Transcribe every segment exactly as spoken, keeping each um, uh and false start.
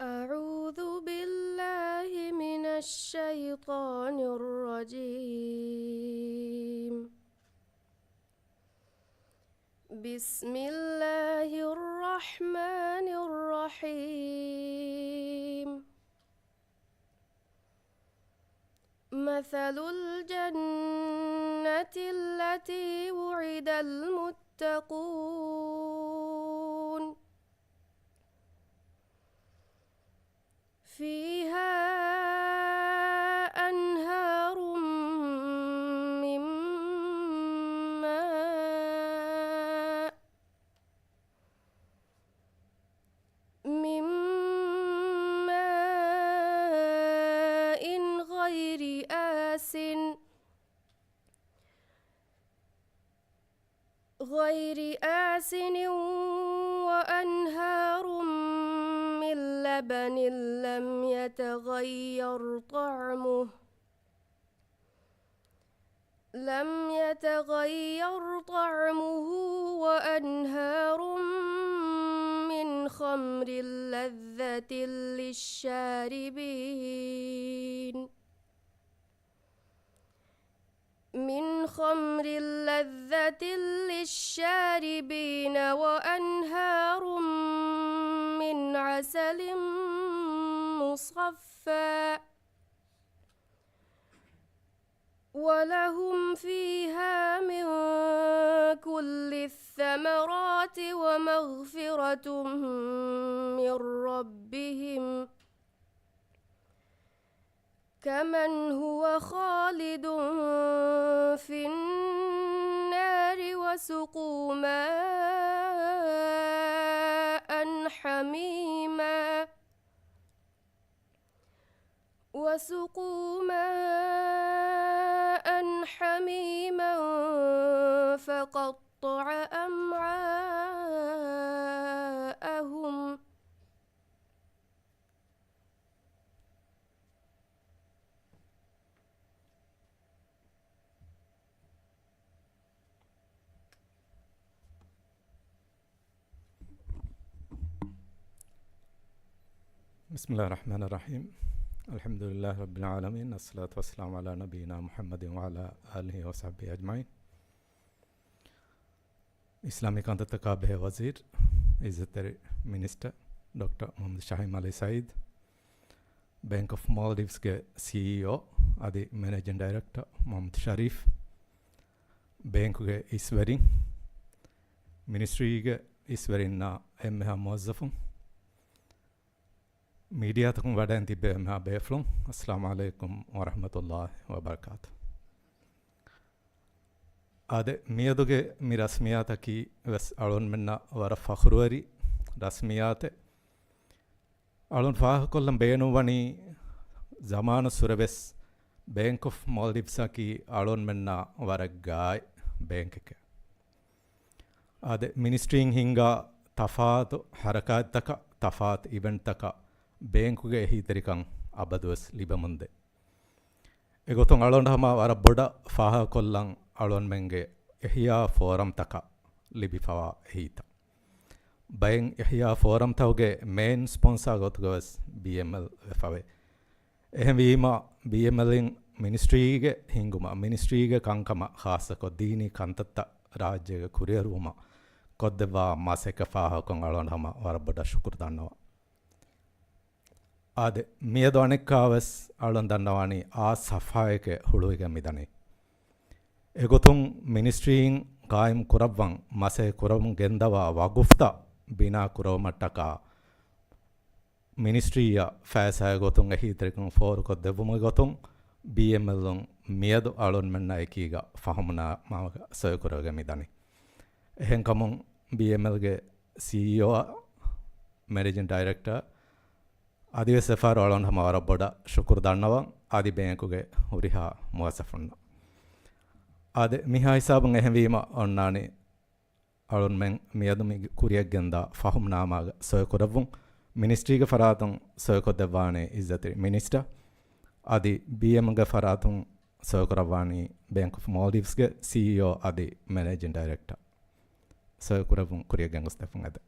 أعوذ بالله من الشيطان الرجيم. بسم الله الرحمن الرحيم. مثل الجنة التي وعد المتقون فيها أنهار من ماء من ماء غير آسن، غير آسن، وأنهار من لبن لم يتغير طعمه، لم يتغير طعمه، وأنهار من خمر لذة للشاربين، من خمر لذة للشاربين، وأنهار من عسل مصفى، ولهم فيها من كل الثمرات ومغفرة من ربهم، كمن هو خالد في النار وسقوا ماء حميما، وسقوا ماء حميما فقطع أمعاءهم. بسم الله الرحمن الرحيم. الحمد لله رب العالمين. الصلاة والسلام على نبينا محمد وعلى آله وصحبه أجمعين. އިސްލާމީ ކަންތައްތަކާ ބެހޭ ވަޒީރު، އިއްޒަތްތެރި މިނިސްޓަރ ޑޮކްޓަރ މުޙައްމަދު ޝާހީމް އަލީ ސައީދު، ބޭންކް އޮފް މޯލްޑިވްސްގެ ސީއީއޯ އަދި މެނޭޖިން ޑައިރެކްޓަރ މުޙައްމަދު ޝަރީފް، ބޭންކުގެ އިސްވެރިން، މިނިސްޓްރީގެ އިސްވެރިންނާ އެންމެހާ މުވައްޒަފުން، މީޑިއާތަކުން ވަޑައިން ތިއްބެވި އެންމެހާ ބޭފުޅުން، އައްސަލާމު ޢަލައިކުމް ވަރަޙްމަތުﷲި ވަބަރަކާތު. އާދެ، މިއަދުގެ މި ރަސްމިއްޔާތަކީ ވެސް އަޅުންމެންނަށް ވަރަށް ފަޚުރުވެރި ރަސްމިއްޔާތެއް. އަޅުން ފާހަގަކޮށްލަން ބޭނުންވަނީ، ޒަމާނުއްސުރެ ވެސް ބޭންކް އޮފް މޯލްޑިވްސްއަކީ އަޅުންމެންނާ ވަރަށް ގާތް ބޭންކެކޭ. އާދެ، މިނިސްޓްރީން ހިންގާ ތަފާތު ޙަރަކާތްތަކަށް، ތަފާތު އިވެންޓްތަކަށް ބޭންކުގެ އެހީތެރިކަން އަބަދުވެސް ލިބެމުންދޭ. އެގޮތުން އަޅުގަނޑު ހަމަ ވަރަށް ބޮޑަށް ފާހަގަކޮށްލަން އަޅުގަނޑުމެންގެ އިޙްޔާ ފޯރަމްތަކަށް ލިބިފަވާ އެހީތައް. ބައެއް އިޙްޔާ ފޯރަމްތަކުގެ މެއިން ސްޕޮންސާ ގޮތުގަ ވެސް ބީއެމްއެލް ވެފަވޭ. އެހެންވީމަ، ބީއެމްއެލްއިން މިނިސްޓްރީގެ ހިންގުމަށް، މިނިސްޓްރީގެ ކަންކަމަށް، ޚާއްޞަކޮށް ދީނީ ކަންތައްތައް ރާއްޖޭގަ ކުރިއެރުވުމަށް ކޮށްދެއްވާ މަސައްކަތް ފާހަގަކޮށް އަޅުގަނޑު ހަމަ ވަރަށް ބޮޑަށް ޝުކުރު ދަންނަވަން. އާދެ، މިއަދު އަނެއްކާވެސް އަޅުން ދަންނަވާނީ އާ ސަފާއެކޭ ހުޅުވިގެން މިދަނީ. އެގޮތުން މިނިސްޓްރީއިން ޤާއިމް ކުރައްވަން، މަސައްކަތް ކުރަމުން ގެންދަވާ ވަގުފްތައް ބިނާ ކުރެވުމަށްޓަކާ، މިނިސްޓްރީއަށް ފައިސާގެ ގޮތުން އެހީތެރިކަން ފޯރުކޮށްދެއްވުމުގެ ގޮތުން، ބީއެމްއެލްއުން މިއަދު އަޅުންމެންނާ އެކީގަ ފަހުމްނާމާގަ ސޮއިކުރެވިގެން މިދަނީ. އެހެންކަމުން ބީއެމްއެލްގެ ސީއީއޯއާ، މެނޭޖިން ޑައިރެކްޓަރ އަދިވެސް އެފާރު އަޅުން ހަމަ ވަރަށް ބޮޑަށް ޝުކުރު ދަންނަވަން، އަދި ބޭންކުގެ ހުރިހާ މުވައްޒަފުންނަށް. އާދެ، މިހާ ހިސާބުން އެހެންވީމަ އޮންނާނީ އަޅުންމެން މިއަދު މި ކުރިއަށްގެންދާ ފަހުމްނާމާގަ ސޮއިކުރެއްވުން. މިނިސްޓްރީގެ ފަރާތުން ސޮއިކޮށްދެއްވާނީ އިއްޒަތްތެރި މިނިސްޓަރ، އަދި ބީއެމްގެ ފަރާތުން ސޮއިކުރައްވާނީ ބޭންކް އޮފް މޯލްޑިވްސްގެ ސީއީއޯ އަދި މެނޭޖިން ޑައިރެކްޓަރ. ސޮއިކުރެއްވުން ކުރިއަށް ގެންގޮސްދެއްވުން އެދެން.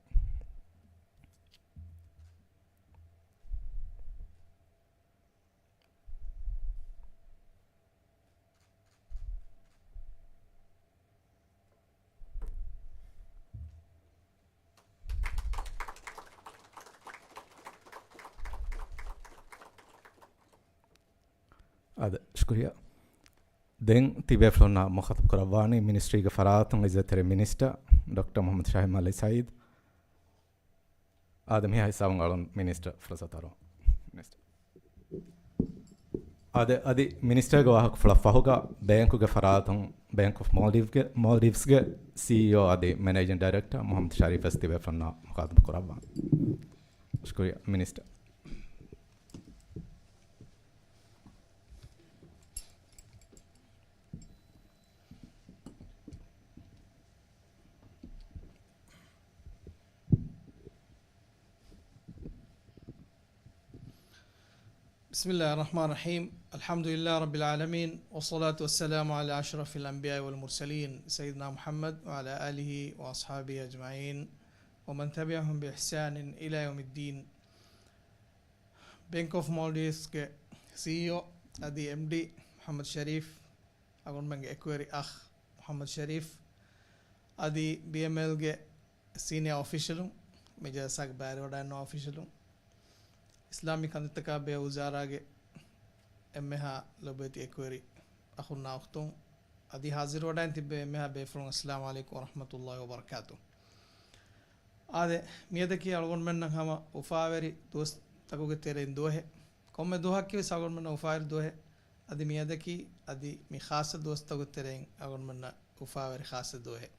އާދެ، ޝުކުރިއްޔާ. ދެން ތިބޭފުޅުންނާ މުޚާތަބު ކުރައްވާނީ މިނިސްޓްރީގެ ފަރާތުން އިއްޒަތްތެރި މިނިސްޓަރ ޑޮކްޓަރ މުޙައްމަދު ޝާހިދު މަލިކް ސައީދު. އާދެ، މިހާ ހިސާބުން އަޅުން މިނިސްޓަރ ފުރުސަތު އަރުވަން. މިނިސްޓަރ. އާދެ، އަދި މިނިސްޓަރގެ ވާހަކަފުޅަށް ފަހުގަ ބޭންކުގެ ފަރާތުން ބޭންކް އޮފް މޯލްޑިވްގެ، މޯލްޑިވްސްގެ ސީއީއޯ އަދި މެނޭޖިން ޑައިރެކްޓަރ މުޙައްމަދު ޝަރީފް ވެސް ތިބޭފުޅުންނާ މުޚާތަބު ކުރައްވާނެ. ޝުކުރިއްޔާ، މިނިސްޓަރ. بسم الله الرحمن الرحيم. الحمد لله رب العالمين، والصلاة والسلام على أشرف الأنبياء والمرسلين، سيدنا محمد وعلى آله وأصحابه أجمعين، ومن تبعهم بإحسان إلى يوم الدين. ބޭންކް އޮފް މޯލްޑިވްސްގެ ސީއީއޯ އަދި އެމްޑީ މުޙައްމަދު ޝަރީފް، އަޅުގަނޑުމެންގެ އެކުވެރި އަޚް މުޙައްމަދު ޝަރީފް، އަދި ބީއެމްއެލްގެ ސީނިއާ އޮފިޝަލުން، މި ޖަލްސާގެ ބައިވެރިވަޑައިންނަވާ އޮފިޝަލުން، އިސްލާމީ ކަންތައްތަކާ ބެހޭ ވުޒާރާގެ އެންމެހާ ލޮބުވެތި އެކުވެރި އަޚުންނާ އުޚްތުން، އަދި ހާޒިރުވަޑައިން ތިއްބެވި އެންމެހާ ބޭފުޅުން، އައްސަލާމު ޢަލައިކުމް ވަރަޙްމަތުﷲި ވަބަރަކާތުހު. އާދެ، މިއަދަކީ އަޅުގަނޑުމެންނަށް ހަމަ އުފާވެރި ދުވަސްތަކުގެ ތެރެއިން ދުވަހެއް. ކޮންމެ ދުވަހަކީވެސް އަޅުގަނޑުމެންނަށް އުފާވެރި ދުވަހެއް. އަދި މިއަދަކީ އަދި މި ޚާއްޞަ ދުވަސްތަކުގެ ތެރެއިން އަޅުގަނޑުމެންނަށް އުފާވެރި ޚާއްޞަ ދުވަހެއް.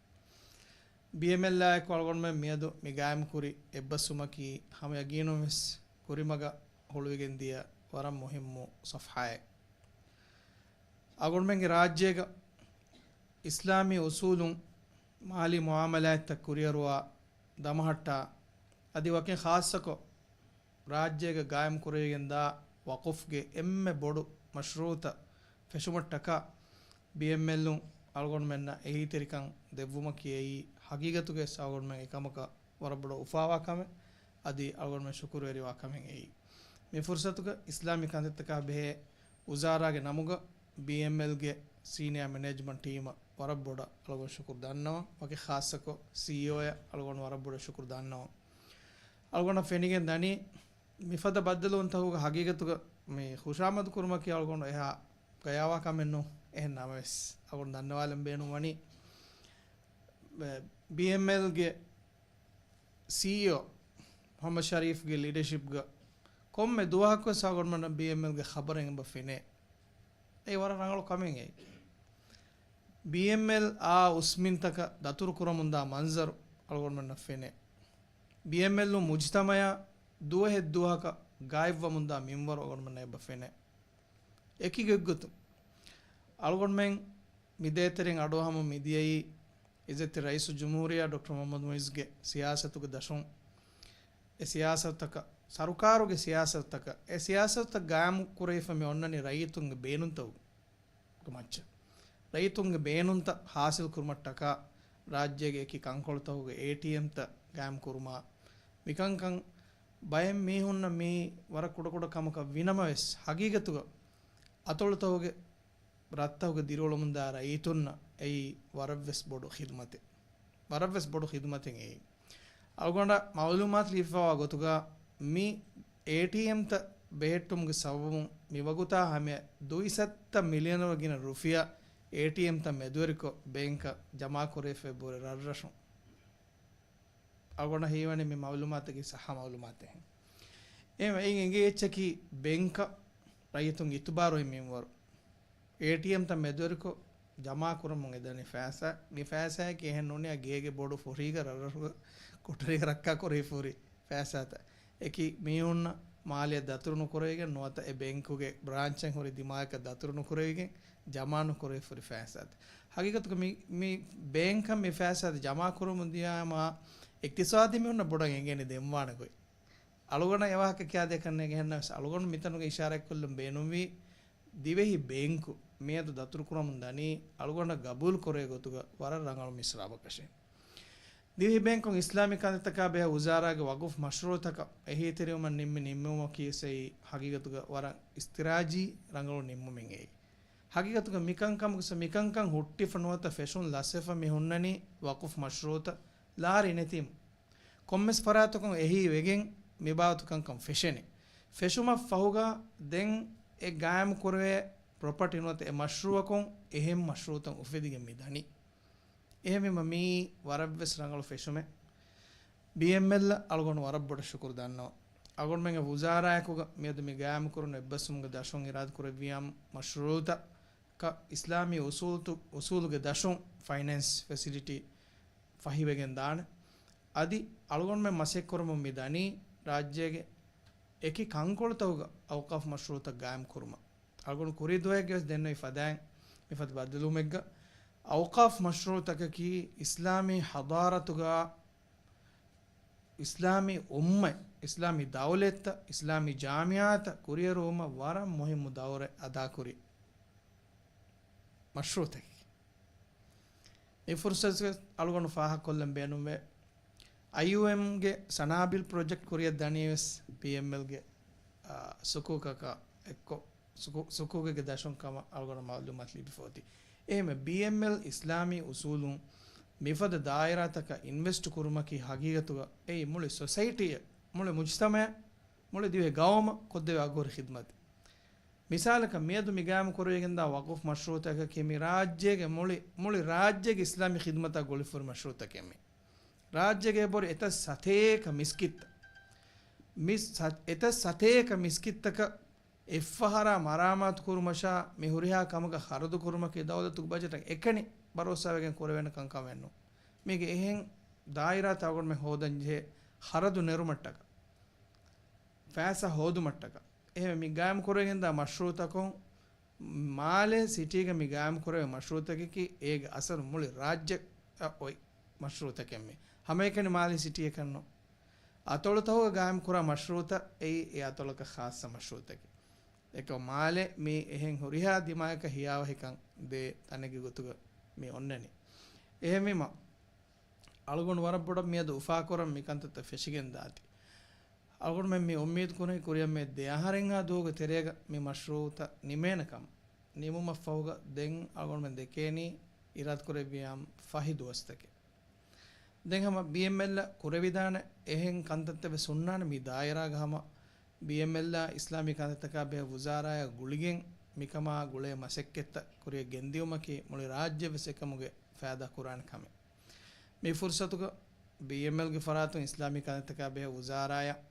ބީއެމްއެލްއާއެކު އަޅުގަނޑުމެން މިއަދު މި ގާއިމްކުރި އެއްބަސްވުމަކީ ހަމަ ޔަގީނުންވެސް ކުރިމަގަށް ހުޅުވިގެންދިޔަ ވަރަށް މުހިއްމު ޞަފްޙާއެއް. އަޅުގަނޑުމެންގެ ރާއްޖޭގަ އިސްލާމީ އުސޫލުން މާލީ މުޢާމަލާތްތައް ކުރިއަރުވާ ދަމަހައްޓާ، އަދި ވަކިން ޚާއްޞަކޮށް، ރާއްޖޭގަ ގާއިމް ކުރެވިގެންދާ ވަޤުފްގެ އެންމެ ބޮޑު މަޝްރޫޢުތައް ފެށުމަށްޓަކާ، ބީއެމްއެލުން އަޅުގަނޑުމެންނަށް އެހީތެރިކަން ދެއްވުމަކީ އެއީ ހަގީގަތުގައިވެސް އަޅުގަނޑުމެން އެކަމަކަށް ވަރަށް ބޮޑަށް އުފާވާ ކަމެއް، އަދި އަޅުގަނޑުމެން ޝުކުރުވެރިވާ ކަމެއް އެއީ. މި ފުރުޞަތުގަ އިސްލާމީ ކަންތައްތަކާ ބެހޭ ވުޒާރާގެ ނަމުގަ ބީއެމްއެލްގެ ސީނިއާ މެނޭޖްމަންޓް ޓީމަށް ވަރަށް ބޮޑަށް އަޅުގަނޑު ޝުކުރު ދަންނަވަން، ވަކި ޚާއްޞަކޮށް ސީއީއޯއަށް އަޅުގަނޑު ވަރަށް ބޮޑަށް ޝުކުރު ދަންނަވަން. އަޅުގަނޑަށް ފެނިގެން ދަނީ، މިފަދަ ބައްދަލުވުންތަކުގަ ހަގީގަތުގަ މި ޚުޝާމަދު ކުރުމަކީ އަޅުގަނޑު އެހާ ގަޔާވާ ކަމެއް ނޫން. އެހެން ނަމަވެސް، އަޅުގަނޑު ދަންނަވާލަން ބޭނުން ވަނީ، ބީއެމްއެލްގެ ސީއީއޯ މުޙައްމަދު ޝަރީފްގެ ލީޑަޝިޕްގަ ކޮންމެ ދުވަހަކުވެސް އަޅުގަނޑުމެންނަށް ބީއެމްއެލްގެ ޚަބަރެއް އެބަ ފެނޭ. އެއީ ވަރަށް ރަނގަޅު ކަމެއް އެއީ. ބީއެމްއެލް އާ އުސްމިންތަކަށް ދަތުރު ކުރަމުންދާ މަންޒަރު އަޅުގަނޑުމެންނަށް ފެނޭ. ބީއެމްއެލުން މުޖުތަމަޢަށް ދުވަހެއް ދުވަހަކަށް ގާތްވަމުންދާ މިންވަރު އަޅުގަނޑުމެންނަށް އެބަ ފެނޭ. އެކި ގޮތްގޮތުން އަޅުގަނޑުމެން މި ދޭތެރެއިން އަޑުއަހަމުން މިދިޔައީ އިއްޒަތްތެރި ރައީސުލްޖުމްހޫރިއްޔާ ޑޮކްޓަރ މުޙައްމަދު މުޢިއްޒުގެ ސިޔާސަތުގެ ދަށުން. އެ ސިޔާސަތަކަށް، ސަރުކާރުގެ ސިޔާސަތަކަށް، އެ ސިޔާސަތަށް ގާއިމު ކުރެވިފަ މި އޮންނަނީ ރައްޔިތުންގެ ބޭނުންތައް މައްޗަށް. ރައްޔިތުންގެ ބޭނުންތައް ހާސިލް ކުރުމަށްޓަކާ ރާއްޖޭގެ އެކި ކަންކޮޅުތަކުގެ އޭޓީއެމްތައް ގާއިމް ކުރުމާ، މިކަންކަން ބައެއް މީހުންނަށް މީ ވަރަށް ކުޑަކުޑަ ކަމަކަށް ވިނަމަވެސް، ހަގީގަތުގަ އަތޮޅުތަކުގެ ރަށްތަކުގެ ދިރިއުޅެމުންދާ ރައްޔިތުންނަށް އެއީ ވަރަށްވެސް ބޮޑު ޚިދުމަތެއް. ވަރަށްވެސް ބޮޑު ޚިދުމަތެއް އެއީ. އަޅުގަނޑަށް މަޢުލޫމާތު ލިބިފައިވާ ގޮތުގަ، މި އޭޓީއެމްތައް ބެހެއްޓުމުގެ ސަބަބުން މިވަގުތާ ހަމަޔަށް ދުއިސައްތަ މިލިއަނަރު ގިނަ ރުފިޔާ އޭޓީއެމްތައް މެދުވެރިކޮށް ބޭންކަށް ޖަމާކުރެވިފައި ބުރެ ރަށްރަށުން. އަޅުގަނޑަށް ހީވަނީ މި މަޢުލޫމާތަކީ ޞައްޙަ މަޢުލޫމާތެއް. އެހެން އެއިން އެނގޭ އެއްޗަކީ ބޭންކަށް ރައްޔިތުން އިތުބާރުވި މިންވަރު. އޭޓީއެމްތައް މެދުވެރިކޮށް ޖަމާކުރަމުން އެދަނީ ފައިސާ. މި ފައިސާއަކީ އެހެން ނޫނިއްޔާ ގޭގެ ބޮޑު ފުރީގަ ރަށްރަށުގަ ކޮޓަރީގަ ރައްކާކުރެވިފަ ހުރި ފައިސާތައް. އެކި މީހުންނަށް މާލެއަށް ދަތުރު ނުކުރެވިގެން ނުވަތަ އެ ބޭންކުގެ ބްރާންޗެއް ހުރި ދިމާއަކަށް ދަތުރު ނުކުރެވިގެން ޖަމާ ނުކުރެވިފަ ހުރި ފައިސާތައް. ހަގީގަތުގަ މި، މި ބޭންކަށް މި ފައިސާތައް ޖަމާކުރަމުން ދިޔާމާ، އިޤްތިޞާދީ މީހުންނަށް ބޮޑަށް އެނގޭނެ ދެންވާނެ ގޮތް. އަޅުގަނޑަށް އެވާހަކަ ކިޔާދޭ ކަންނޭނގެ ހެންނަވެސް، އަޅުގަނޑު މިތަނުގަ އިޝާރާތްކޮށްލަން ބޭނުންވީ، ދިވެހި ބޭންކު މިއަދު ދަތުރުކުރަމުން ދަނީ، އަޅުގަނޑަށް ގަބޫލު ކުރޭ ގޮތުގަ ވަރަށް ރަނގަޅު މިސްރާބަކަށެ. ދިވެހި ބޭންކުން އިސްލާމީ ކަންތައްތަކާ ބެހޭ ވުޒާރާގެ ވަގުފް މަޝްރޫޢުތަކަށް އެހީތެރިވުމަށް ނިންމި ނިންމުމަކީ އެއީ ހަގީގަތުގަ ވަރަށް އިސްތިރާޖީ ރަނގަޅު ނިންމުމެއް އެއީ. ހަގީގަތުގަ މިކަންކަމުގަ މިކަންކަން ހުއްޓިފަ ނުވަތަ ފެށުން ލަސްވެފަ މި ހުންނަނީ ވަގުފް މަޝްރޫޢުތައް ލާރި ނެތީމު. ކޮންމެސް ފަރާތަކުން އެހީވެގެން މިބާވަތު ކަންކަން ފެށެނެ. ފެށުމަށް ފަހުގަ ދެން އެ ގާއިމު ކުރެވޭ ޕްރޮޕަޓީ ނުވަތަ އެ މަޝްރޫއަކުން އެހެން މަޝްރޫއުތައް އުފެދިގެން މި ދަނީ. އެހެންވީމަ މީ ވަރަށްވެސް ރަނގަޅު ފެށުމެއް. ބީއެމްއެލްއަށް އަޅުގަނޑު ވަރަށް ބޮޑަށް ޝުކުރު ދަންނަވަން. އަޅުގަނޑުމެންގެ ވުޒާރާއަކުގަ މިއަދު މި ގާއިމްކުރުނު އެއްބަސްވުމުގެ ދަށުން އިރާދަކުރެއްވިޔާ މަޝްރޫއުތަކަށް އިސްލާމީ އުސޫލުތު-، އުސޫލުގެ ދަށުން ފައިނޭންސް ފެސިލިޓީ ފަހިވެގެން ދާނެ. އަދި އަޅުގަނޑުމެން މަސައްކަތްކުރަމުން މި ދަނީ ރާއްޖޭގެ އެކި ކަންކޮޅުތަކުގަ އައުޤާފް މަޝްރޫއުތައް ގާއިމް ކުރުމަށް. އަޅުގަނޑު ކުރީ ދުވަހެއްގެ ވެސް ދެންނެވި ފަދައިން މިފަދަ ބައްދަލުވުމެއްގަ އައުޤާފް މަޝްރޫއުތަކަކީ އިސްލާމީ ޙަޟާރަތުގަ އިސްލާމީ އުއްމަތް، އިސްލާމީ ދައުލަތްތައް، އިސްލާމީ ޖާމިޢާތައް ކުރިއެރުވުމަށް ވަރަށް މުހިއްމު ދައުރެއް އަދާކުރި މަޝްރޫއުތަކެއް. މި ފުރުޞަތުގަ އަޅުގަނޑު ފާހަގަކޮށްލަން ބޭނުންވޭ، އައިއުއެމްގެ ސަނާބިލް ޕްރޮޖެކްޓް ކުރިއަށް ދަނީވެސް ބީއެމްއެލްގެ، އާ، ސުކޫކަކާ އެއްކޮށް، ސުކޫ-، ސުކޫގެ ދަށުން ކަމަށް އަޅުގަނޑަށް މައުލޫމާތު ލިބިފަ އޮތީ. އެހެންވެ، ބީއެމްއެލް އިސްލާމީ އުސޫލުން މިފަދަ ދާއިރާތަކަށް އިންވެސްޓް ކުރުމަކީ ހަގީގަތުގަ އެއީ މުޅި ސޮސައިޓީއަށް، މުޅި މުޖްތަމަޢަށް، މުޅި ދިވެހި ގައުމަށް ކޮށްދެވޭ އަގުހުރި ޚިދުމަތެއް. މިސާލަކަށް، މިއަދު މި ގާއިމް ކުރެވިގެންދާ ވަޤުފް މަޝްރޫޢުތަކަކީ މި ރާއްޖޭގެ މުޅި، މުޅި ރާއްޖޭގެ އިސްލާމީ ޚިދުމަތާ ގުޅިފަހުރި މަޝްރޫޢުތަކެއް މީ. ރާއްޖޭގެ އެބަހުރި އެތައް ސަތޭކަ މިސްކިތްތައް، މި ސަ-، އެތައް ސަތޭކަ މިސްކިތްތަކަށް އެއްފަހަރާ މަރާމާތު ކުރުމަށާ މި ހުރިހާ ކަމަކަށް ޚަރަދު ކުރުމަކީ ދައުލަތުގެ ބަޖެޓަށް އެކަނި ބަރޯސާވެގެން ކުރެވޭނެ ކަންކަމެއް ނޫން. މީގެ އެހެން ދާއިރާތައް އަޅުގަނޑުމެން ހޯދަން ޖެހޭ ޚަރަދު ނެރުމަށްޓަކާ، ފައިސާ ހޯދުމަށްޓަކާ. އެހެންވެ، މި ގާއިމް ކުރެވިގެންދާ މަޝްރޫޢުތަކުން މާލޭ ސިޓީގަ މި ގާއިމް ކުރެވޭ މަޝްރޫޢުތަކަކީ އޭގެ އަސަރު މުޅި ރާއްޖެއަށް އޮތް މަޝްރޫޢުތަކެއް މީ. ހަމައެކަނި މާލޭ ސިޓީއަކަށް ނޫން. އަތޮޅުތަކުގަ ގާއިމް ކުރާ މަޝްރޫޢުތައް އެއީ އެ އަތޮޅަކަށް ޚާއްޞަ މަޝްރޫޢުތަކެއް. އެކަމަ މާލެ މީ އެހެން ހުރިހާ ދިމާއަކަށް ހިޔާވަހިކަން ދޭ ތަނެއްގެ ގޮތުގަ މި އޮންނަނީ. އެހެންވީމަ، އަޅުގަނޑު ވަރަށް ބޮޑަށް މިއަދު އުފާކުރަން މިކަންތައްތައް ފެށިގެން ދާތީ. އަޅުގަނޑުމެން މި އުއްމީދު ކުރަނީ ކުރިއަށް މި ދެ އަހަރެއްހާ ދުވަހުގެ ތެރޭގަ މި މަޝްރޫޢުތައް ނިމޭނެ ކަމަށް. ނިމުމަށްފަހުގަ ދެން އަޅުގަނޑުމެން ދެކޭނީ އިރާދަކުރެއްވިޔާ ފަހި ދުވަސްތަކެއް. ދެން ހަމަ ބީއެމްއެލްއަށް ކުރެވިދާނެ އެހެން ކަންތައްތައް ވެސް ހުންނާނެ މި ދާއިރާގަ ހަމަ ބީއެމްއެލްއާ އިސްލާމީ ކަންތައްތަކާ ބެހޭ ވުޒާރާއާ ގުޅިގެން މިކަމާ ގުޅޭ މަސައްކަތްތައް ކުރިއަށް ގެންދިއުމަކީ މުޅި ރާއްޖެ ވެސް އެކަމުގެ ފައިދާ ކުރާނެ ކަމެއް. މި ފުރުސަތުގަ ބީއެމްއެލްގެ ފަރާތުން އިސްލާމީ ކަންތައްތަކާ ބެހޭ ވުޒާރާއަށް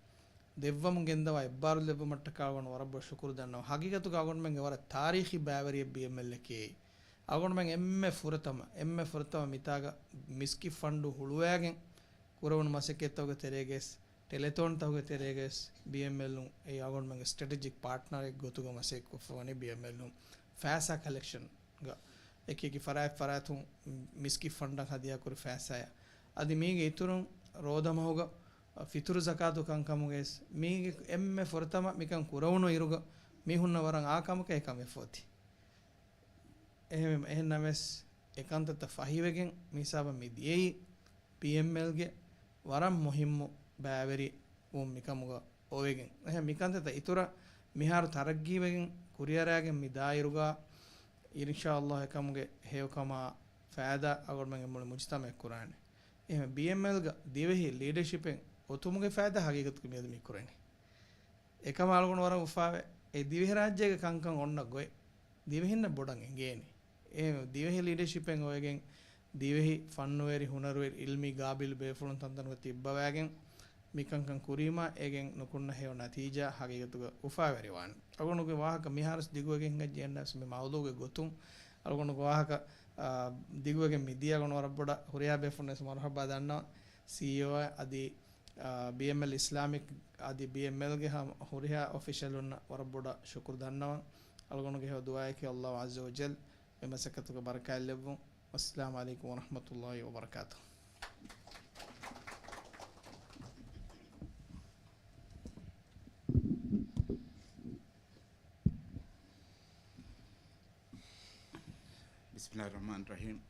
ދެއްވަމުން ގެންދަވާ އެއްބާރުލު ލެއްވުމަށްޓަކާ އަޅުގަނޑު ވަރަށް ބޮޑަށް ޝުކުރު ދަންނަވަން. ހަގީގަތުގަ އަޅުގަނޑުމެންގެ ވަރަށް ތާރީޚީ ބައިވެރިއެއް ބީއެމްއެލްއަކީ. އަޅުގަނޑުމެން އެންމެ ފުރަތަމަ، އެންމެ ފުރަތަމަ މިތާގަ މިސްކިތް ފަންޑު ހުޅުވައިގެން ކުރެވުނު މަސައްކަތްތަކުގެ ތެރޭގައި ވެސް، ޓެލެތޯންތަކުގެ ތެރޭގައި ވެސް ބީއެމްއެލުން އެއީ އަޅުގަނޑުމެންގެ ސްޓްރެޓެޖިކް ޕާޓްނަރެއް ގޮތުގަ މަސައްކަތް ކޮށްފަ ވަނީ ބީއެމްއެލުން ފައިސާ ކަލެކްޝަންގަ އެކި އެކި ފަރާތް ފަރާތުން މިސްކިތް ފަންޑަށް ހަދިޔާކުރި ފައިސާއާ. އަދި މީގެ އިތުރުން ރޯދަމަހުގަ ފިތުރު ޒަކާތު ކަންކަމުގައި ވެސް މީގެ އެންމެ ފުރަތަމަ މިކަން ކުރެވުނު އިރުގަ މީހުންނަށް ވަރަށް އާ ކަމަކަށް އެކަން ވެފަ އޮތީ. އެހެން، އެހެންނަމަވެސް، އެ ކަންތައްތައް ފަހިވެގެން މި ހިސާބަށް މި ދިޔައީ ބީއެމްއެލްގެ ވަރަށް މުހިއްމު ބައިވެރި ވުން މިކަމުގަ އޮވެގެން. އެހެން މި ކަންތައްތައް އިތުރަށް މިހާރު ތަރައްގީވެގެން ކުރިއަރާގެން މި ދާއިރުގަ އިންޝާﷲ އެކަމުގެ ހެޔޮކަމާ ފައިދާ އަޅުގަނޑުމެންގެ މުޅި މުޖްތަމަޢަށް ކުރާނެ. އެހެން ބީއެމްއެލްގަ ދިވެހި ލީޑަޝިޕެއް އޮތުމުގެ ފައިދާ ހަގީގަތުގަ މިއަދު މި ކުރަނީ. އެކަމަށް އަޅުގަނޑު ވަރަށް އުފާވޭ. އެ ދިވެހިރާއްޖޭގެ ކަންކަން އޮންނަ ގޮތް ދިވެހިންނަށް ބޮޑަށް އެނގޭނީ. އެ ދިވެހި ލީޑަޝިޕެއް އޮވެގެން ދިވެހި ފަންނުވެރި، ހުނަރުވެރި، އިލްމީ ގާބިލް ބޭފުޅުން ތަންތަނުގަ ތިއްބަވާގެން މިކަންކަން ކުރީމާ އޭގެން ނުކުންނަ ހެޔޮ ނަތީޖާ ހަގީގަތުގަ އުފާވެރިވާނެ. އަޅުގަނޑުގެ ވާހަކަ މިހާރުވެސް ދިގުވެގެން ހިނގައްޖެ އެހެންނަމަވެސް މި މައުޟޫގެ ގޮތުން އަޅުގަނޑުގެ ވާހަކަ، އާ، ދިގުވެގެން މިދިޔަ. އަޅުގަނޑު ވަރަށް ބޮޑަށް ހުރިހާ ބޭފުޅުންވެސް މަރުޙަބާ ދަންނަވަން. ސީއީއޯއާ އަދި، އާ، ބީއެމްއެލް އިސްލާމިކް އަދި ބީއެމްއެލްގެ ހަމަ ހުރިހާ އޮފިޝަލުންނަށް ވަރަށް ބޮޑަށް ޝުކުރު ދަންނަވަން. އަޅުގަނޑުގެ ހެޔޮ ދުޢާއަކީ ﷲ ޢައްޒަ ވަޖައްލަ މި މަސައްކަތުގަ ބަރަކާތް ލެއްވުން. ވައްސަލާމު ޢަލައިކުމް ވަރަޙްމަތުﷲ ވަބަރަކާތުހު. ބިސްމިﷲ އައްރަޙްމާނި އައްރަޙީމް.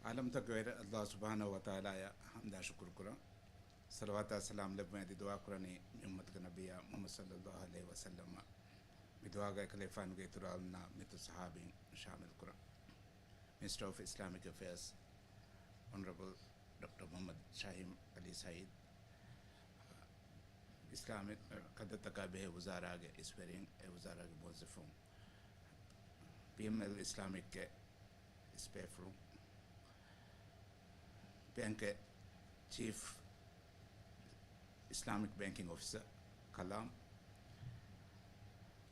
ޢާލަމްތަކުގެ ވެރި ﷲ ސުބްޙާނަހޫ ވަތަޢާލާއަށް ޙަމްދާ ޝުކުރު ކުރަން. ޞަލަވާތާ ސަލާމް ލެއްވަން އަދި ދުޢާ ކުރަނީ މި އުއްމަތުގެ ނަބިއްޔާ މުޙައްމަދު ޞައްލަﷲ ޢަލައިހި ވަސައްލަމަށް. މި ދުޢާގައި އެކަލޭގެފާނުގެ އިތުރު އަލްނާ މިތު ޞަޙާބީން ޝާމިލް ކުރަން. މިނިސްޓަރ އޮފް އިސްލާމިކް އެފެއާޒް، އޮނަރަބަލް ޑޮކްޓަރ މުޙައްމަދު ޝާހީމް ޢަލީ ސަޢީދު، އިސްލާމިކް ކަންތައްތަކާ ބެހޭ ވުޒާރާގެ އިސްވެރިން، އެ ވުޒާރާގެ މުވައްޒަފުން، ޕީއެމްއެލް އިސްލާމިކްގެ އިސްބޭފުޅުން، ބޭންކްގެ ޗީފް އިސްލާމިކް ބޭންކިން އޮފިސަރ ކަލާމް،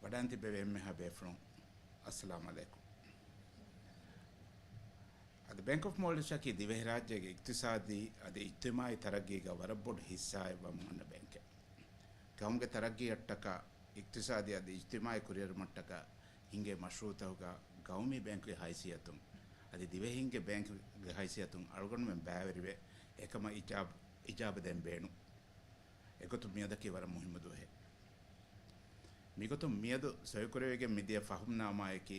ވަޑައިން ތިއްބެވި އެންމެހާ ބޭފުޅުން، އައްސަލާމު ޢަލައިކުމް. އަދި ބޭންކް އޮފް މޯލްޑިވްސްއަކީ ދިވެހިރާއްޖޭގެ އިޤްތިޞާދީ އަދި އިޖްތިމާޢީ ތަރައްގީގަ ވަރަށް ބޮޑު ހިއްސާއެއް ވަމުން އަންނަ ބޭންކެއް. ޤައުމުގެ ތަރައްގީއަށްޓަކާ، އިޤްތިޞާދީ އަދި އިޖްތިމާޢީ ކުރިއެރުމަށްޓަކާ ހިނގޭ މަޝްރޫޢުތަކުގަ ޤައުމީ ބޭންކުގެ ހައިސިއްޔަތުން އަދި ދިވެހިންގެ ބޭންކުގެ ހައިސިއްޔަތުން އަޅުގަނޑުމެން ބައިވެރިވެ، އެކަމަށް އިޖާބަ، އިޖާބަ ދޭން ބޭނުން. އެގޮތުން މިއަދަކީ ވަރަށް މުހިއްމު ދުވަހެއް. މިގޮތުން މިއަދު ސޮއިކުރެވިގެން މިދިޔަ ފަހުމްނާމާއަކީ،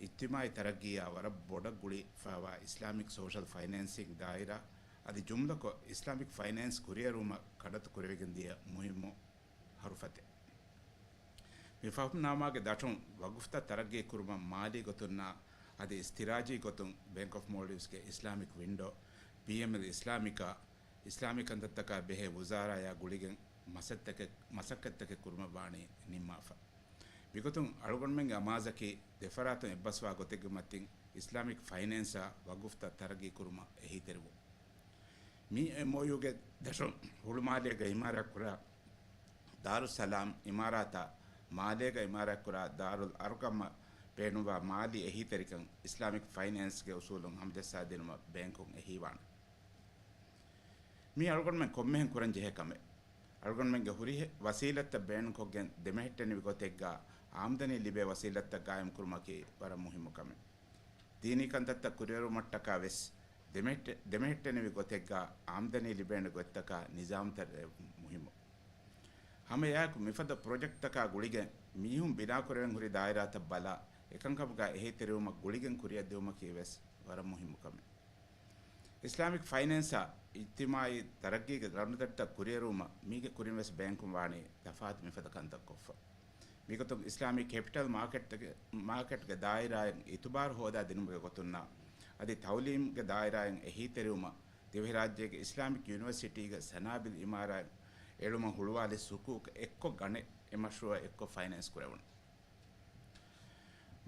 އިޖްތިމާޢީ ތަރައްގީއާ ވަރަށް ބޮޑަށް ގުޅިފައިވާ އިސްލާމިކް ސޯޝަލް ފައިނޭންސިން ދާއިރާ އަދި ޖުމްލަކޮށް އިސްލާމިކް ފައިނޭންސް ކުރިއެރުވުމަށް ކަޑައްތު ކުރެވިގެން ދިޔަ މުހިއްމު ހަރުފަތެއް. މި ފަހުމްނާމާގެ ދަށުން ވަގުފްތައް ތަރައްގީ ކުރުމަށް މާލީ ގޮތުންނާ އަދި އިސްތިރާޖީ ގޮތުން ބޭންކް އޮފް މޯލްޑިވްސްގެ އިސްލާމިކް ވިންޑޯ، ބީއެމްއެލް އިސްލާމިކާ، އިސްލާމީ ކަންތައްތަކާ ބެހޭ ވުޒާރާޔާ ގުޅިގެން މަސައްތަކެ-، މަސައްކަތްތަކެއް ކުރުމަށް ވާނީ ނިންމާފަ. މިގޮތުން އަޅުގަނޑުމެންގެ އަމާޒަކީ ދެފަރާތުން އެއްބަސްވާ ގޮތެއްގެ މަތިން އިސްލާމިކް ފައިނޭންސާ ވަގުފްތައް ތަރައްގީ ކުރުމަށް އެހީތެރިވުން. މި އެމްއޯޔޫގެ ދަށުން ހުޅުމާލޭގަ އިމާރާތްކުރާ ދާރުއްސަލާމް އިމާރާތާ މާލޭގަ އިމާރާތްކުރާ ދާރުލް އަރްޤަމަށް ބޭނުންވާ މާލީ އެހީތެރިކަން އިސްލާމިކް ފައިނޭންސްގެ އުސޫލުން ހަމަޖައްސާދިނުމަށް ބޭންކުން އެހީވާނެ. މީ އަޅުގަނޑުމެން ކޮންމެހެން ކުރަންޖެހޭ ކަމެއް. އަޅުގަނޑުމެންގެ ހުރިހެ ވަސީލަތްތައް ބޭނުންކޮށްގެން ދެމެހެއްޓެނިވި ގޮތެއްގަ އާމްދަނީ ލިބޭ ވަސީލަތްތައް ގާއިމްކުރުމަކީ ވަރަށް މުހިއްމު ކަމެއް. ދީނީ ކަންތައްތައް ކުރިއެރުމަށްޓަކާ ވެސް ދެމެހެއްޓެ-، ދެމެހެއްޓެނިވި ގޮތެއްގަ އާމްދަނީ ލިބޭނެ ގޮތްތަކާ ނިޒާމްތައް މުހިއްމު. ހަމައެއާއެކު މިފަދަ ޕްރޮޖެކްޓްތަކާ ގުޅިގެން މީހުން ބިނާކުރެވެން ހުރި ދާއިރާތައް ބަލާ، އެކަންކަމުގަ އެހީތެރިވުމަށް ގުޅިގެން ކުރިއަށްދިއުމަކީ ވެސް ވަރަށް މުހިއްމު ކަމެއް. އިސްލާމިކް ފައިނޭންސާ އިޖްތިމާޢީ ތަރައްގީގެ ރަނުތައްތައް ކުރިއެރުވުމަށް މީގެ ކުރިން ވެސް ބޭންކުން ވާނީ ތަފާތު މިފަދަ ކަންތައް ކޮށްފަ. މިގޮތުން އިސްލާމީ ކެޕިޓަލް މާކެޓްގެ، މާކެޓްގެ ދާއިރާއިން އިތުބާރު ހޯދާ ދިނުމުގެ ގޮތުންނާ އަދި ތައުލީމްގެ ދާއިރާއިން އެހީތެރިވުމަށް ދިވެހިރާއްޖޭގެ އިސްލާމިކް ޔުނިވަރސިޓީގެ ސަނާބިލް އިމާރާތް އެޅުމަށް ހުޅުވާލި ސުކޫކް އެއްކޮށް ގަނެ އެ މަޝްރޫޢަށް އެއްކޮށް ފައިނޭންސް ކުރެވުނު.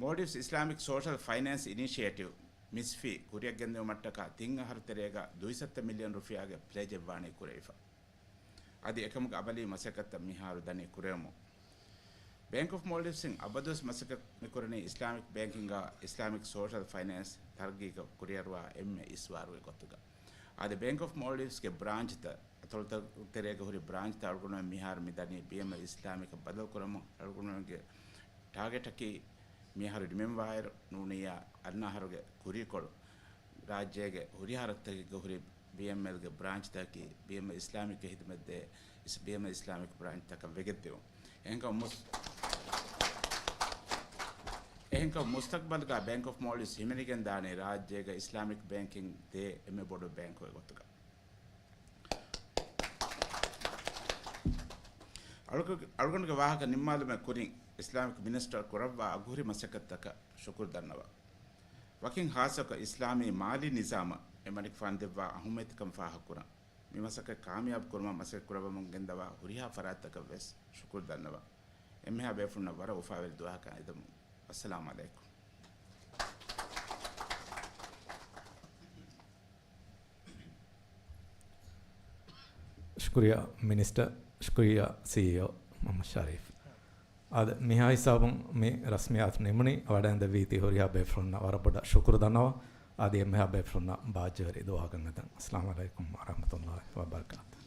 މޯލްޑިވްސް އިސްލާމިކް ސޯޝަލް ފައިނޭންސް އިނިޝިއޭޓިވް، މިސްފީ، ކުރިއަށް ގެންދިއުމަށްޓަކާ ތިން އަހަރު ތެރޭގަ ދުއިސައްތަ މިލިއަން ރުފިޔާގެ ޕްލެޖެއް ވާނީ ކުރެވިފަ. އަދި އެކަމުގެ އަމަލީ މަސައްކަތްތައް މިހާރު ދަނީ ކުރެވެމުން. ބޭންކް އޮފް މޯލްޑިވްސްއިން އަބަދުވެސް މަސައްކަތް މިކުރަނީ އިސްލާމިކް ބޭންކިންގާ އިސްލާމިކް ސޯޝަލް ފައިނޭންސް ތަރައްގީކޮށް ކުރިއަރުވާ އެންމެ އިސްވާރުގެ ގޮތުގަ. އަދި ބޭންކް އޮފް މޯލްޑިވްސްގެ ބްރާންޗްތައް، އަތޮޅުތައް ތެރޭގަ ހުރި ބްރާންޗްތައް އަޅުގަނޑުމެން މިހާރު މި ދަނީ ބީއެމްއެލް އިސްލާމިކަށް ބަދަލު ކުރަމުން. އަޅުގަނޑުމެންގެ ޓާގެޓަކީ މިހާރު ނިމެންވާއިރު ނޫނިއްޔާ އަންނަ އަހަރުގެ ކުރީކޮޅު ރާއްޖޭގެ ހުރިހާ ރަށްތަކެއްގަ ހުރި ބީއެމްއެލްގެ ބްރާންޗްތަކަކީ ބީއެމްއެލް އިސްލާމިކްގެ ހިދުމަތްދޭ އިސް-، ބީއެމްއެލް އިސްލާމިކް ބްރާންޗްތަކަށް ވެގެންދިއުން. އެހެންކަމުން މުސް-، އެހެންކަމުން މުސްތަޤްބަލްގަ ބޭންކް އޮފް މޯލްޑިވްސް ހިމެނިގެންދާނީ ރާއްޖޭގަ އިސްލާމިކް ބޭންކިން ދޭ އެންމެ ބޮޑު ބޭންކުގެ ގޮތުގަ. އަޅުގަ-، އަޅުގަނޑުގެ ވާހަކަ ނިންމާލުމެއް ކުރިން އިސްލާމިކް މިނިސްޓަރ ކުރައްވާ އަގުހުރި މަސައްކަތްތަކަށް ޝުކުރު ދަންނަވަން. ވަކިން ޚާއްޞަކޮށް އިސްލާމީ މާލީ ނިޒާމަށް އެ މަނިކުފާނު ދެއްވާ އަހުއްމިއްޔަތުކަން ފާހަގަކުރަން. މި މަސައްކަތް ކާމިޔާބު ކުރުމަށް މަސައްކަތް ކުރައްވަމުން ގެންދަވާ ހުރިހާ ފަރާތްތަކަށް ވެސް ޝުކުރު ދަންނަވަން. އެންމެހާ ބޭފުޅުންނަށް ވަރަށް އުފާވެރި ދުވަހަކަށް އެދަމުން. އައްސަލާމު ޢަލައިކުމް. ޝުކުރިއްޔާ މިނިސްޓަރ، ޝުކުރިއްޔާ ސީއީއޯ މުޙައްމަދު ޝަރީފް. އާދެ، މިހާ ހިސާބުން މި ރަސްމިއްޔާތު ނިމުނީ. ވަޑައިގެންދެއްވީތީ ހުރިހާ ބޭފުޅުންނަށް ވަރަށް ބޮޑަށް ޝުކުރު ދަންނަވަން. އަދި އެންމެހާ ބޭފުޅުންނަށް ބާއްޖަވެރި ދުވަހަކަށް އެދަން. އައްސަލާމު ޢަލައިކުމް ވަރަޙްމަތުﷲ ވަބަރަކާތު.